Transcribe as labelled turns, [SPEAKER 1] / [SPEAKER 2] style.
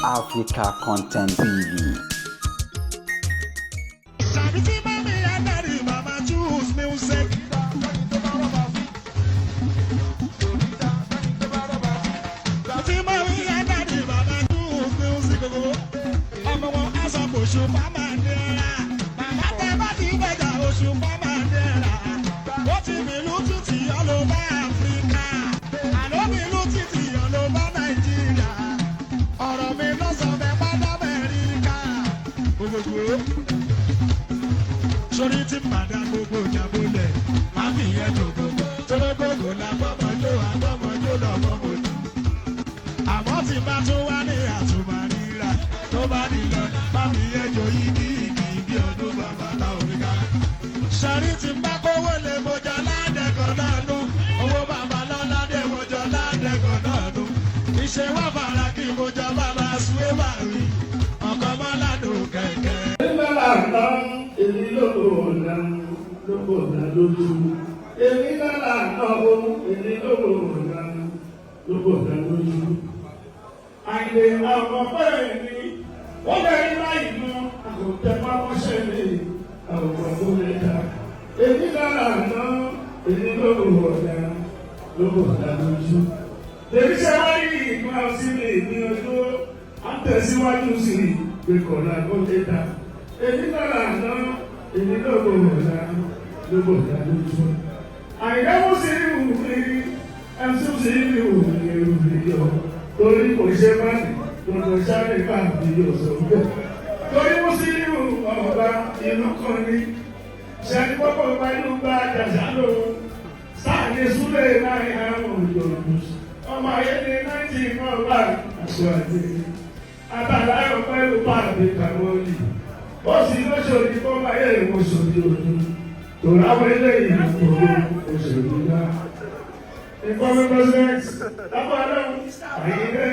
[SPEAKER 1] Africa Content TV.
[SPEAKER 2] Ṣàbí mommy and daddy, mama choose music. Ṣàbí mommy and daddy, mama choose music. Ọmọ wọn á sọ pé Òṣùpá máa nira. Màmá tẹ bá ti gbẹ̀jà, Òṣùpá máa nira. Ó ti mìlú títì all over Africa. Àló mìlú títì all over Nàìjíríà. Ọ̀rọ̀ mi lọ́sọ̀ọ́ bẹ́ẹ̀ pátá Amẹ́ríkà. Gbogbogbò sórí tí màdá gbogbo ìjàbọlẹ̀ má fi yẹn jòkó torógógó la gbọ́mọjó àgbọ́mọjó lọ́gbọ́mọjó. Àmọ́ tí bá tún wá ní àtúmọ̀ rírà tó bá nílọ má fi yẹn jò yíkí yíkí bí ọdún bàbá ta òrìkà. Sọrí tí bá kówó lè mojọ ládẹ́gàn náà nú, owó bàbá lọ́ládé mojọ ládẹ́gàn náà nú. Ìṣe wà fara kí mojọ bàbá suwé bàrí ọkọ̀ mọ́ládùn kẹ̀kẹ́.
[SPEAKER 3] Èmi lára àná, èmi lóko ọ̀la, lóko ọ̀la lójú. Èmi lára àná o, èmi lóko ọ̀la, lóko ọ̀la lójú. Àìlè àwọn ọ̀pẹ́ mi, wọ́n lè rí láì mọ àgùntàn pamọ́ṣẹ́ mi, àwòrán tó lè dá. Èmi lára àná, èmi lóko ọ̀la, lóko ọ̀la lójú. Èmi ṣe wá rí ìgbà sí mi ní ọjọ́, à ń tẹ̀síwájú sí i, pé kọ̀ọ̀la kó lè dá. Èmi lára àná, èmi lóko ọ̀la, lóko ọ̀la lójú. Àìdáwó sí ìwù mi, ẹ̀sùn sí ìwù mi, ìwù mi yọ. Torí kò ṣe má ní, gbọdọ̀ sáré bá mi yọ sọ̀rọ̀. Torí mo sí ìwù ọba ìlú kan ní. Ṣẹ́ni pọ́pọ́ gbajú-gba jàṣà lòun. Sáà ní Súlẹ̀ láì àwọn òjòòjò. Ọmọ ayé ní 19 náà bá aṣọ àti. Abàláyọ̀ pẹ̀lú pàdé kàwọ́lì. Ó sì lóṣòdì kó máa yẹ ìwòsòdì òdu. Tòláwọ̀ eléyìí kòró òṣèlú náà. Incoming president, lápá náà, àyíké.